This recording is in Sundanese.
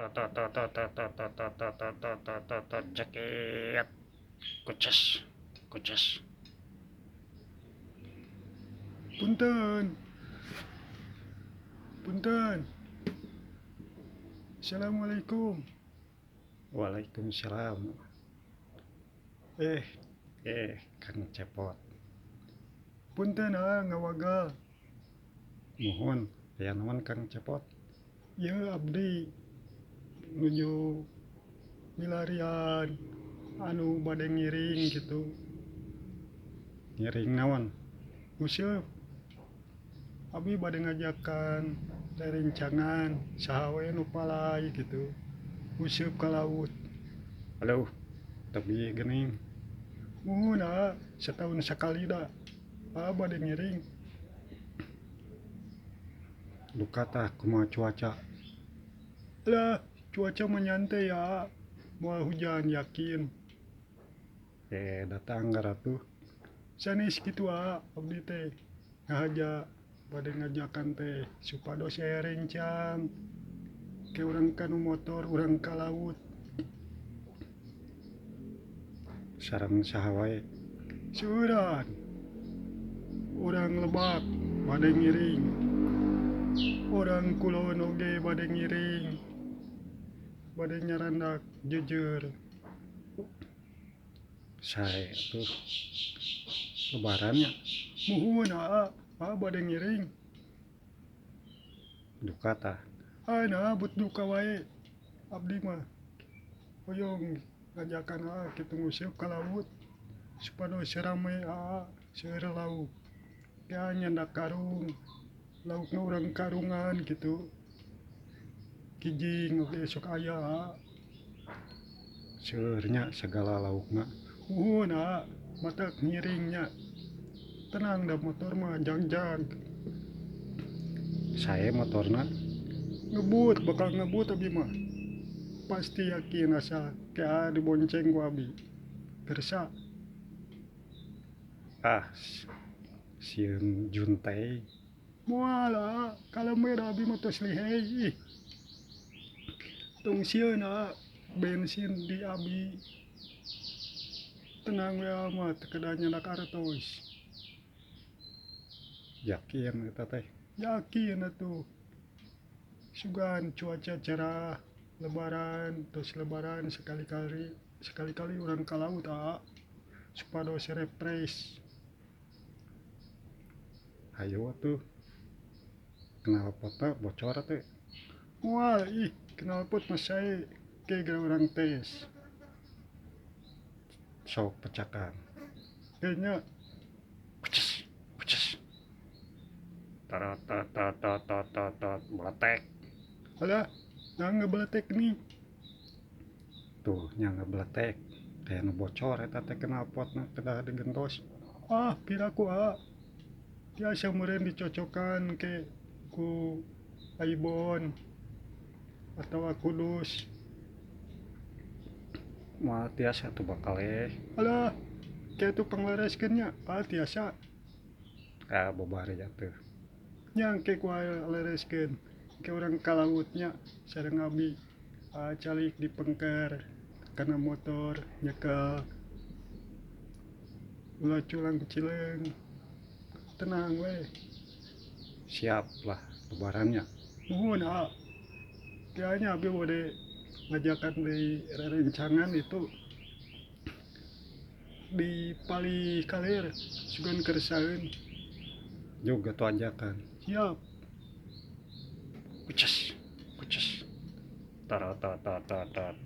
Tot tot tot tot tot tot tot tot tot tot tot tot tot cekit kuces kuces. Punten. Punten. Assalamualaikum. Waalaikumsalam. Eh, Kang Cepot. Punten ah ngawagal. Muhun, aya naon, Kang Cepot? Ya, abdi nuju milarian anu bade ngiring gitu. Ngiring naon? Nguseup. Abi bade ngajakan rerencangan saha we nu palay gitu. Nguseup ka laut. Aduh, tapi geuning. Muhun ah, setahun sekali dah. Ah, bade ngiring. Duka tah, kumaha cuaca? Lah, cuaca mah nyantai ya. Moal hujan, yakin. Datang atuh. Sanes kitu ah, abdi teh ngahaja bade ngajakan teh supados aya rencang. Ke urang kanu motor, urang ka laut. Sareng saha wae? Seueuran. Urang Lebak bade ngiring. Urang kulon oge bade ngiring. Bade nyarandak jujur. Sae atuh. Lebarannya? Muhun ah, ah bade ngiring. Duka tah? Ah, nah, but duka wae. Abdi mah hoyong ngajakan ah kitu nguseup ka laut supados rame ah, seueur lauk. Ya, nyandak karung. Laukna urang karungan gitu. Kijing oge sok aya ah. Seueur nya segala laukna. Muhun ah, matak ngiringnya. Tenang, da motor mah jagjag. Sae motorna? Ngebut, bakal ngebut abi mah. Pasti yakin, asa kayak dibonceng ku abi. Kersa. Ah, sieun juntei. Moal ah, kalem we da abi mah tos lihei ih. Tong sieun ah, bensin di abi. Tenang we mah, teu kedah nyandak artos. Yakin eta teh? Yakin atuh. Sugan cuaca cerah, lebaran, tos lebaran sekali-kali urang ka laut ah. Supados refresh. Hayu atuh. Knalpotna bocor teh? Moal ih, knalpot mah sae, ke geura urang tes. Sok pecakan. Kayaknya. Puces, puces. Tarot tot tot tot tot tot tot beletek. Alah, nah ngebeletek nih. Tuh, nya ngebeletek. Kayak nu bocor eta teh knalpotna, kedah digentos. Ah, piraku ah. Tiasa meureun dicocokan ke ku Aibon atau kudus. Moal tiasa tuh bakal eh. Alah, kayak tuh panglereskeun nya. Ah, tiasa. Ah, babari atuh. Nya engke ku lereskeun. Ke urang ka lautnya sareng abi. Ah, calik di pengker kana motor nyekel. Ulah culang cileung. Tenang we. Siap lah lebarannya. Muhun ah. Kayaknya abi bade ngajakan di rerencangan itu di palih kaler sugan kersaeun. Juga tuh ajakan. Siap. Kuces, kuces. Tarot tot tot tot tot.